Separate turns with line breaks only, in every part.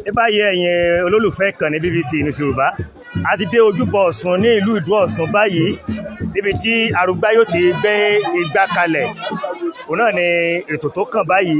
Ní báyìí, ẹ̀yin olólùfẹ́ ìkànnì BBC News Yorùbá, a ti dé ojúbọ Ọ̀ṣun ní ìlú Ìdó Ọ̀ṣun báyìí, níbi tí arúgbá yóò ti gbé igbá kalẹ̀. Òun náà ni ètò tó kàn báyìí.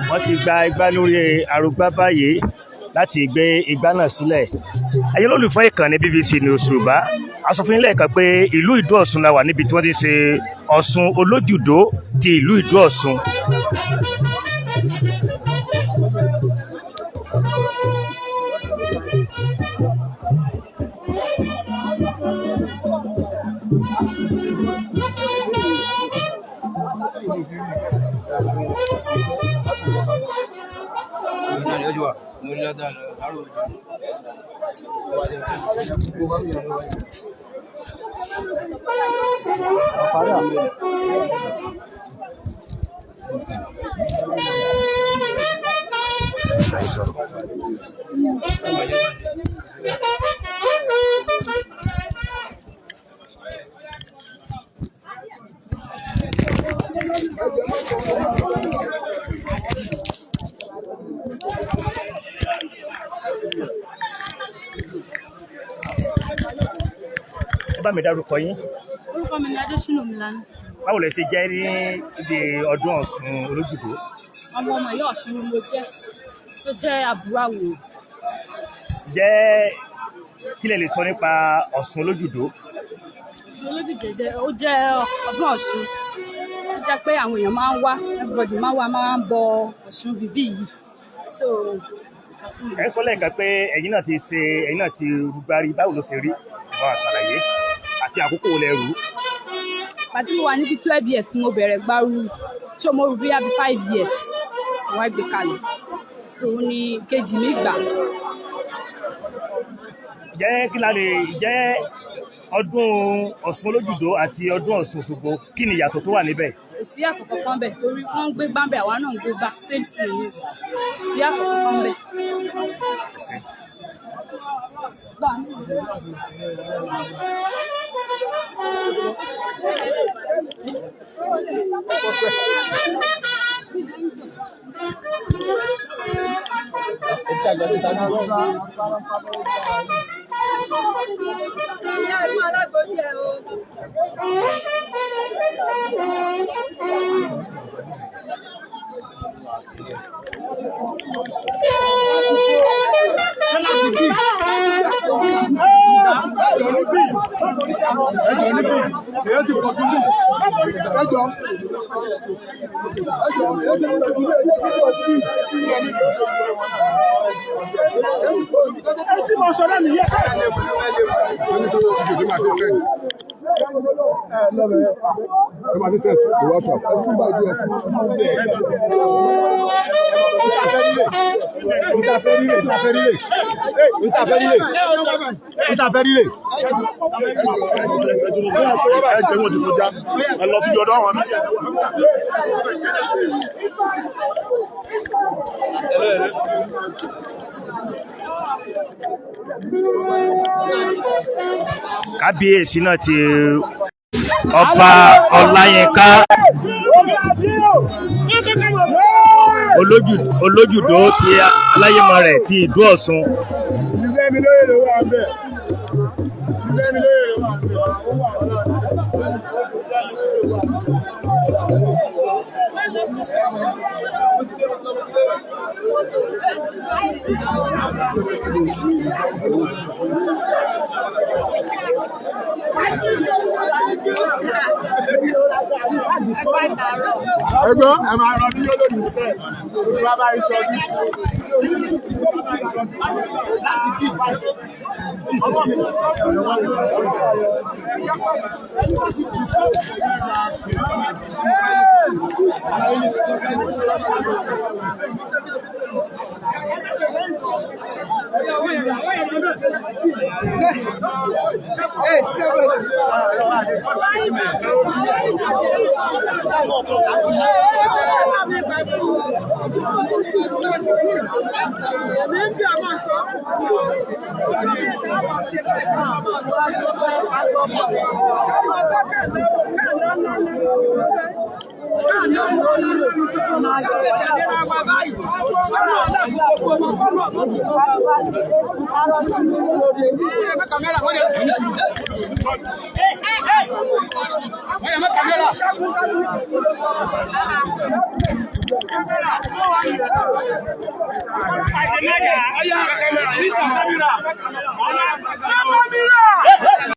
Wọ́n ti gba igbá lórí arúgbá báyìí láti gbé igbá náà sílẹ̀. Ẹ̀yin olólùfẹ́ ìkànnì BBC News Yorùbá, a sọ fún yín lẹ́ẹ̀kan pé ìlú Ìdó Ọ̀ṣun la wà, níbi tí wọ́n ti ń ṣe Ọ̀ṣun Olójúdó ti ìlú Ìdó Ọ̀ṣun. Ẹ bá mi dárúkọ yín.
Orúkọ mi ni Adésínà Milani.
Báwo lẹ ṣe jẹ́ ní ibi ọdún Ọ̀ṣun Olójúdó?
Ọmọ ọmọ ìyá Ọ̀ṣun ni mo jẹ́, tó jẹ́ àbúrò àwòrán.
Jẹ́ kí lẹ lè sọ nípa Ọ̀ṣun Olójúdó?
Olójúdó jẹ́, ó jẹ́ ọdún Ọ̀ṣun ó jẹ́ pé àwọn èèyàn máa ń wá, everybody máa ń wá, máa ń bọ Ọ̀ṣun bíbí yìí. So
Ẹ sọ lẹ́ẹ̀kan pé ẹ̀yin náà ti ṣe, ẹ̀yin náà ti rúgbárí. Báwo ló ṣe rí? Bá wa ṣàlàyé àti àkókò wo lẹ rú.
Pàtí mo wà níbi 12 years ni mo bẹ̀rẹ̀ gbárù, so mo rú bí i 5 years mo wá gbé kalẹ̀, so ó ní kejì mi gbà.
Jẹ́ kí la lè jẹ́ ọdún Ọ̀ṣun Olójúdó àti ọdún Ọ̀ṣun Òṣogbo, kí ni ìyàtọ̀ tó wà níbẹ̀?
Kò sí àtọ̀ kankan bẹ̀ torí wọ́n ń gbé gbáǹbẹ̀, àwa náà ń gbé gbá, same thing ni. Kò sí àtọ̀ kankan bẹ̀. Gbà mí.
Ẹ jẹ́ wọn ti kọjá, ẹ lọ síbi ọ̀dọ̀ àwọn.
Kábíyèsí náà ti Ọba Ọláyínká Olójúdó ti aláyémọ rẹ̀ ti Ìdó Ọ̀ṣun.
Ẹgbọ́n ẹ máa rọ bí yóò lòdì sẹ́ẹ̀ mo ti wá bá rí sọ bí.
Kamera!